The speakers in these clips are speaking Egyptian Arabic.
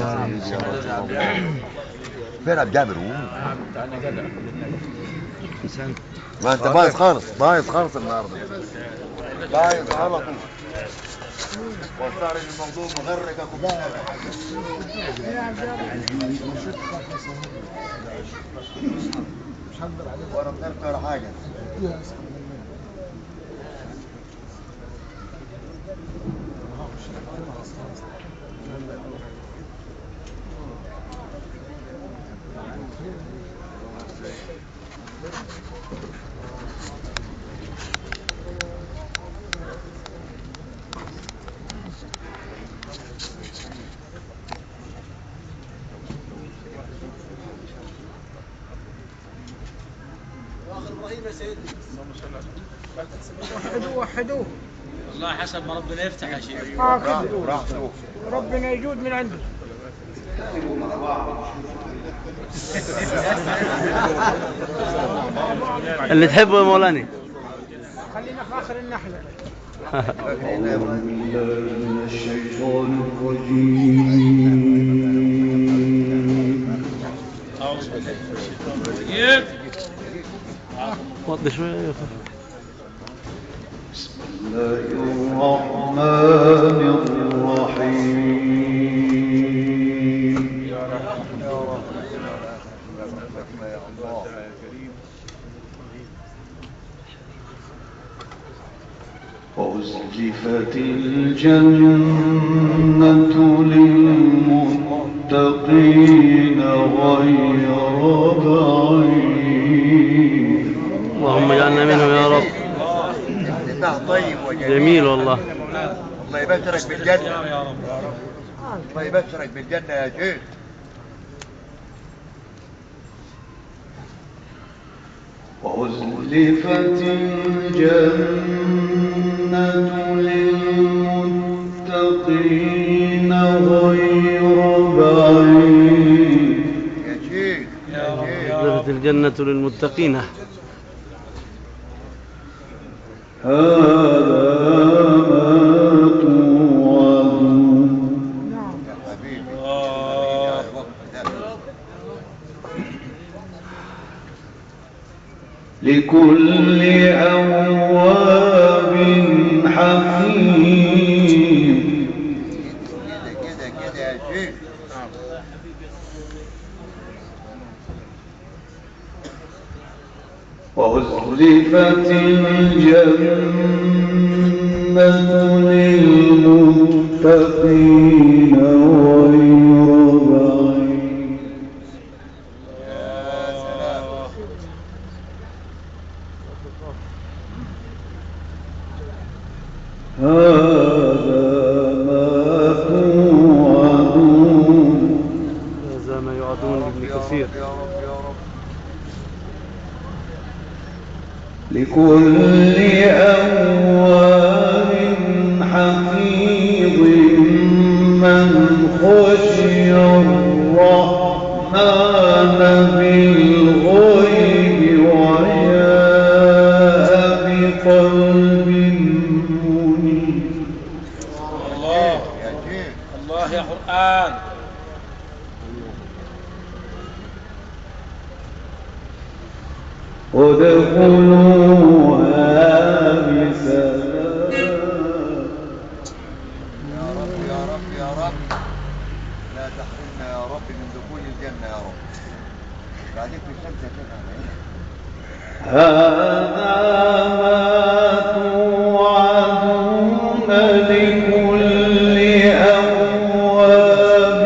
يا سيدي يا رب. فين عبد جابر؟ ما انت بايظ خالص، بايظ خالص النهارده، بايظ على طول. والصار الموضوع مغرقك ومش هقدر عليه ولا طلبت ولا حاجة. وحدوه وحدوه والله حسب ما ربنا يفتح يا شيخ. كده ربنا يجود من عنده. اللي تحبه يا مولاني. خلينا في اخر النحلة. أعوذ بالله من الشيطان الرجيم. أعوذ بالله من الشيطان الرجيم. وطي شوية يا أخي. بسم الله الرحمن الرحيم. يا رب يا رب يا الله. وأزلفت الجنة للمتقين غير بعيد. اللهم اجعلنا منهم يا رب. طيب وجميل. جميل والله. الله يبشرك بالجنة. الله يبشرك بالجنة يا شيخ. وأزلفت الجنة للمتقين غير بعيد. يا شيخ يا شيخ. أزلفت الجنة للمتقين. هذا ما توعدون. يا حبيبي. لكل أواب حفيظ. كده كده كده يا شيخ. وأزلفت الجنة للمتقين غير بعيد. يا سلام. هذا ما توعدون. هذا ما يوعدون لابن كثير. يا رب يا رب. لكل أواب حفيظ من خشي الرحمن بالغيب وجاء بقلب منيب. الله الله يا قرآن. ادخلوها بسلام. يا رب يا رب يا رب، لا تحرمنا يا رب من دخول الجنة يا رب. بعدين في الشمس يا شيخ. هذا ما توعدون لكل أواب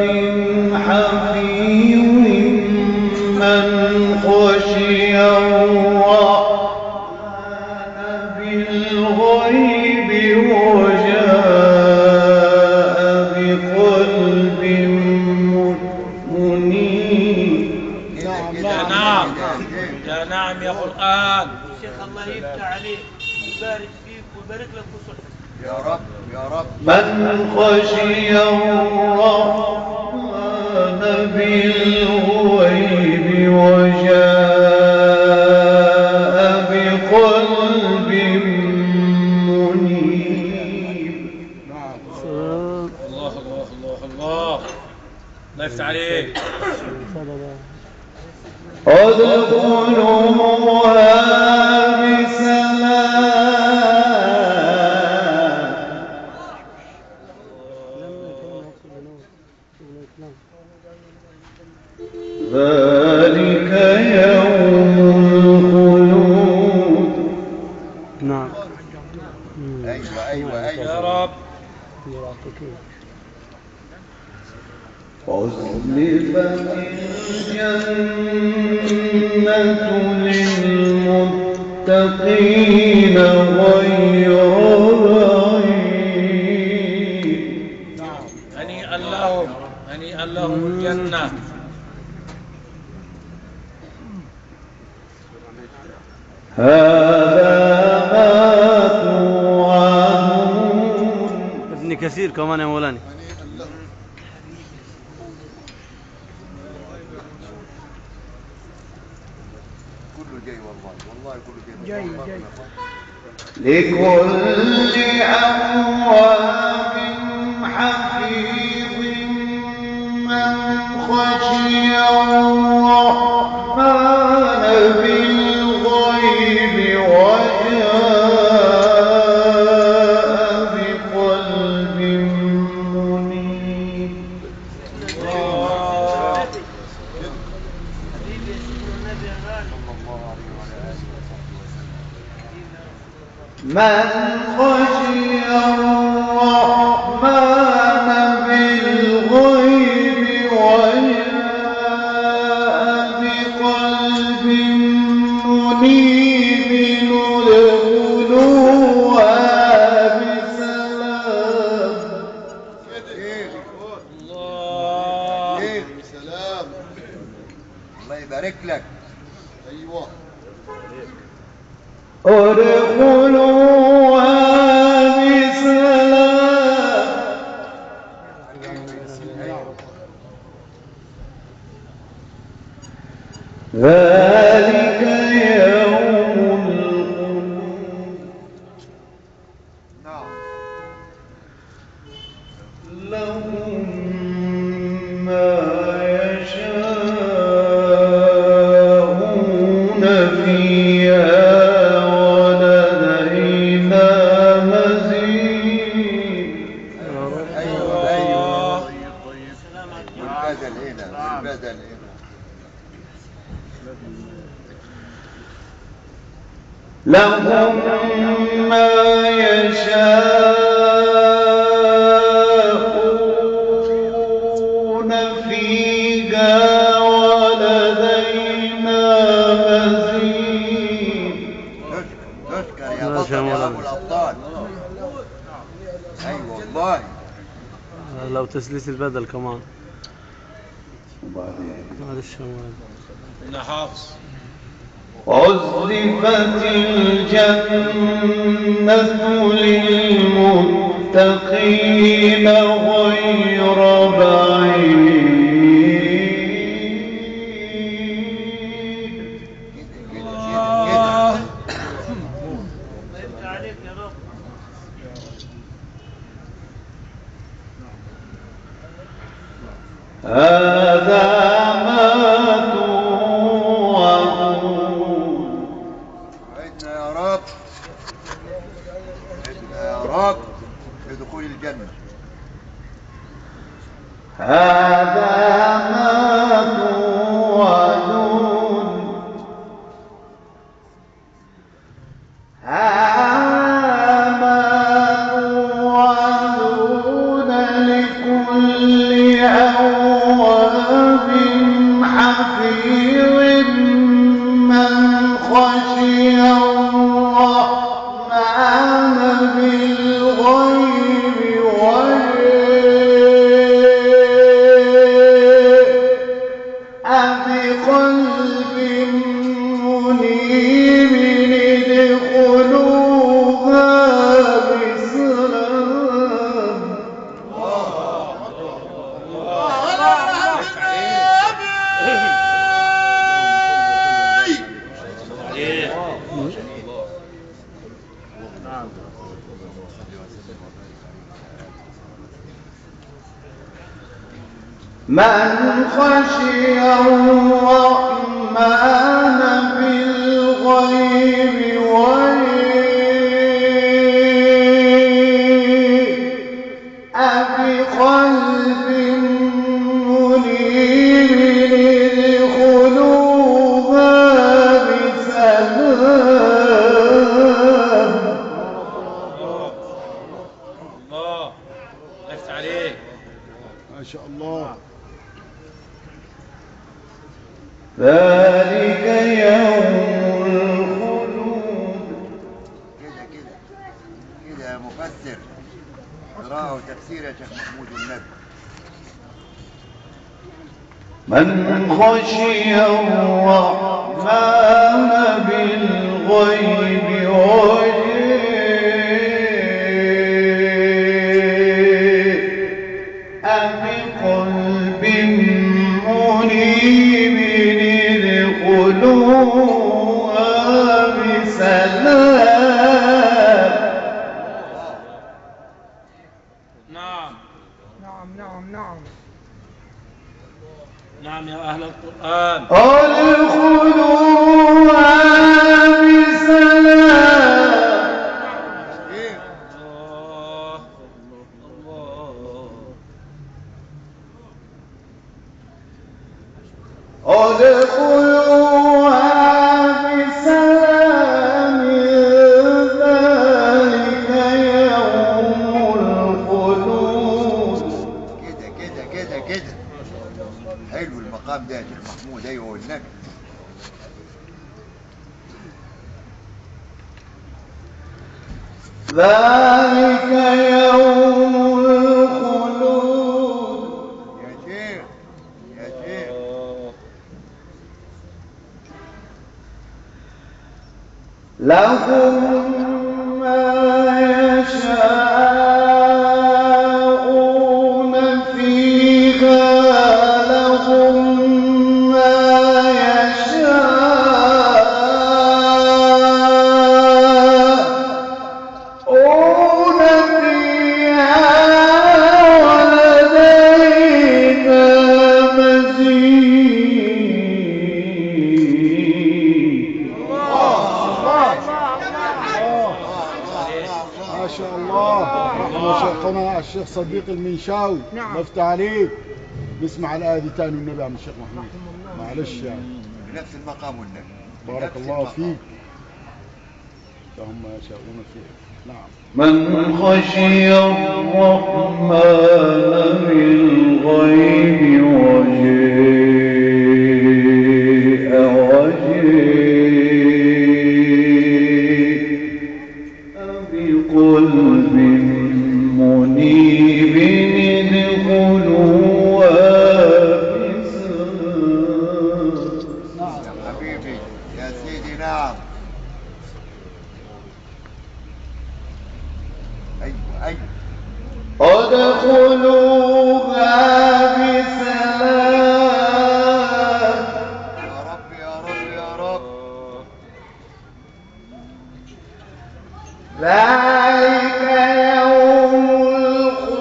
حفيظ من خشي الرحمن بالغيب وجاء بقلب منيب. يا نعم يا نعم يا قرآن. شيخ الله يفتح عليك ويبارك فيك ويبارك لك في صحتك يا رب يا رب. من خشي الرحمن بالغيب وجاء بقلب منيب. الله الله الله الله. الله يفتح عليك. ادخلوها بسلام. ذلك يوم الخلود. نعم. ايوه ايوه ايوه يا رب. وأزلفت الجنة للمتقين غير بعيد. هنيئا لهم، هنيئا لهم الجنة. هذا ما توعدون. ابن كثير كمان يا مولانا. كله جاي والله، والله كله جاي. جاي جاي. لكل أواب حفيظ من خشي الرحمن بالغيب وجاء بقلب منيب. الله. من خشي الرحمن بالغيب وجاء بقلب منيب ادخلوها بسلام. الله. سلام. الله يبارك لك. ايوه. ادخلوها بسلام. ذلك يوم الخلود. نعم. لهم ما يشاءون فيها ولدينا مزيد. ايوه ايوه. والبدل هنا، والبدل هنا. لهم ما يشاءون فيها ولدينا مزيد. تشكر يا ماشي بطل يا يا مولانا. ابو الابطال. ايوه والله. لو تسليس البدل كمان. وبعدين معلش يا مولانا. إن حافظ. وأزلفت الجنة للمتقين غير بعيد. كده كده كده كده. الله. الله يفتح عليك يا رب. هذا ما توعدون. وعدنا يا رب، وعدنا يا رب بدخول الجنة. هذا ما توعدون. هذا ما توعدون لكل أواب حفيظ من خشي الرحمن بالغيب وجاء من خشي الرحمن بالغيب وجيء بقلب منيب ادخلوها بسلام. الله يفتح عليك. ما شاء الله. ذلك يوم الخلود. كده كده كده يا مفسر، قراءة وتفسير يا شيخ محمود والنبي. من خشي الرحمن بالغيب وجيء بقلب منيب ادخلوها بسلام. نعم نعم نعم نعم نعم يا أهل القرآن. ادخلوها بسلام. الله الله. ادخلوها بسلام، ذلك يوم الخلود. كده كده كده كده. حلو المقام ده يا شيخ محمود. ايوه والنبي. ذلك يوم الخلود. يا شيخ يا شيخ. لهم ما يشاءون فيها، لهم ما يشاءون فيها ولدينا مزيد. ما شاء الله. رحمة شيخنا الشيخ صديق المنشاوي. نعم. لفت عليك. نسمع الآية دي تاني والنبي عم الشيخ محمود. معلش يعني. بنفس المقام والنبي. بارك بنفس الله المقام. فيك. لهم ما يشاءون فيها. نعم. من خشي الرحمن بالغيب وجيء بقلب منيب ادخلوها بسلام. يا حبيبي يا سيدي. نعم. ايوه ايوه. ادخلوها بسلام. يا رب يا رب يا رب. ذلك يوم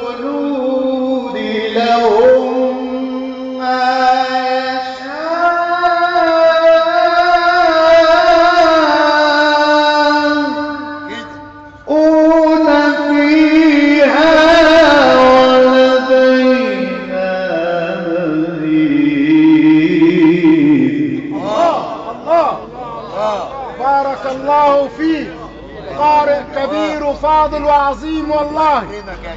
الخلود، لهم ما يشاءون فيها ولدينا مزيد. الله بارك الله فيك. قارئ كبير وفاضل وعظيم والله.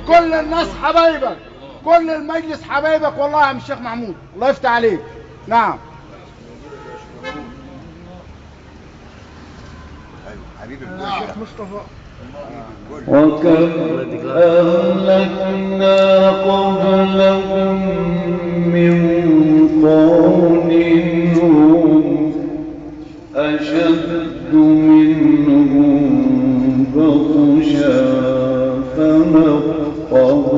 كل الناس حبايبك، كل المجلس حبايبك والله يا عم الشيخ محمود. الله يفتح عليك. نعم. ايوه حبيبي الكل. الشيخ مصطفى. الكل. وكم أهلكنا قبلهم من قرن هم أشد منهم بطشا فنقبوا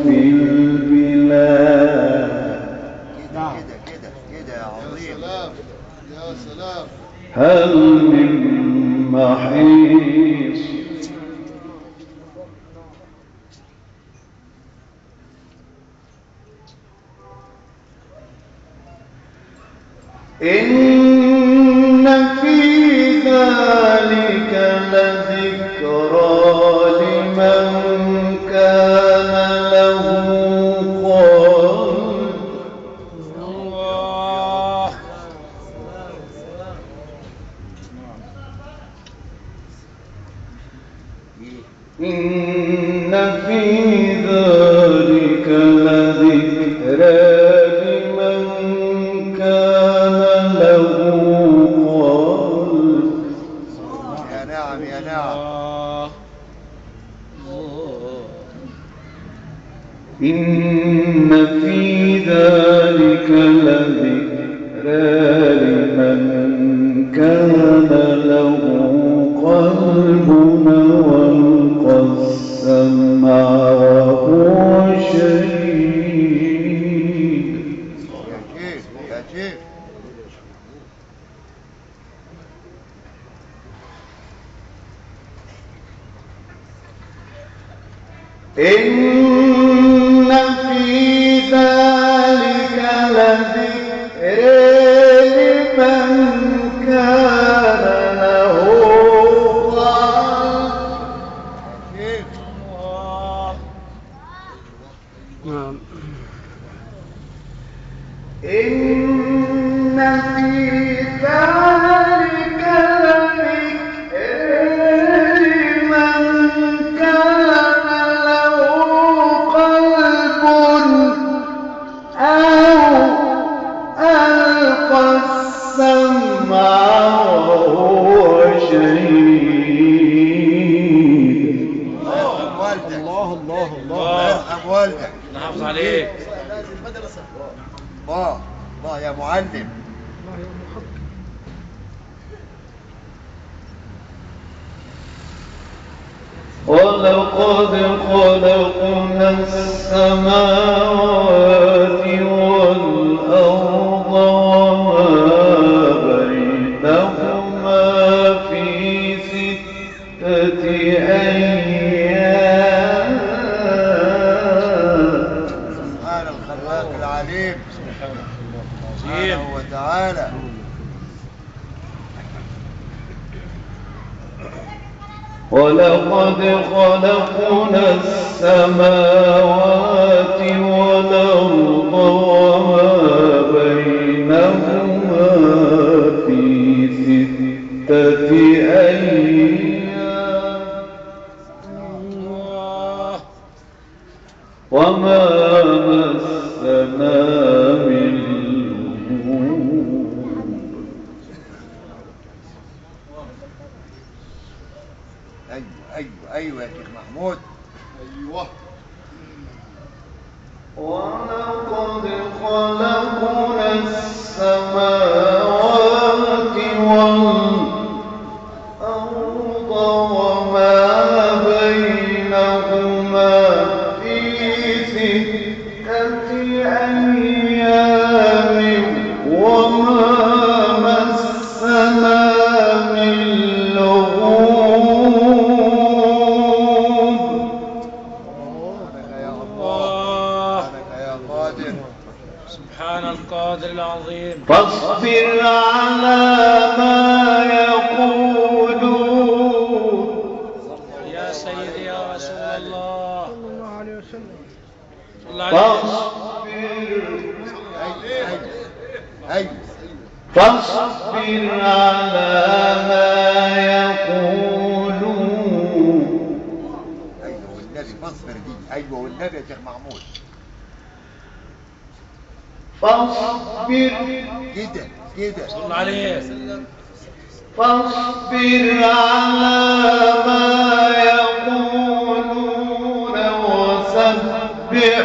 في البلاد. كده كده كده كده يا عظيم. يا سلام. هل من محيص. إن في ذلك لذكرى لمن كان له قلب. الله. إن في ذلك لذكرى لمن كان له قلب. يا نعم يا نعم. إن في ذلك لذكرى لمن كان له قلب وألقى السمع وهو شهيد. يا شيخ يا شيخ. إن في ذلك لذكرى لمن كان له قلب. يا شيخ. نعم. إن في ذلك لذكرى لمن كان له قلب أو ألقى السمع وهو شهيد. الله يرحم والدك. الله الله الله. الله يرحم والدك. نحافظ عليك. الله الله يا معلم. الله يا محق. ولقد خلقنا السماوات والأرض وما بينهما في 6 أيام. سبحان الخلاق العليم سبحانه وتعالى. ولقد خلقنا السماوات والأرض وما بينهما في 6 أيام وما مسنا من لغوب. ايوه ايوه ايوه يا شيخ محمود. ايوه. ولقد خلقنا السماوات والأرض وما بينهما في 6 أيام وما مسنا من لغوب. سبحانك يا الله. سبحانك يا قادر. سبحان القادر العظيم. فاصبر على ما يقولون. يا سيدي يا رسول الله صلى الله عليه وسلم. صلى الله عليه وسلم. فاصبر ايوه ايوه. فاصبر على ما يقولون. ايوه والنبي فاصبر دي. ايوه والنبي يا شيخ محمود. فاصبر كده كده. صلى الله عليه. فاصبر على ما يقولون وسبح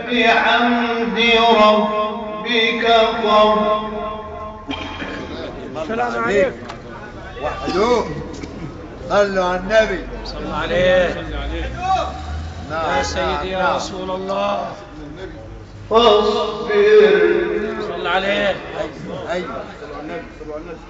بحمد ربك قبل. السلام عليكم. وحدوه. صلوا على النبي. صلى الله عليه. نعم يا سيدي يا نعم. رسول الله. فاصبر صلى الله عليه. ايوه. صلوا على النبي صلوا على النبي.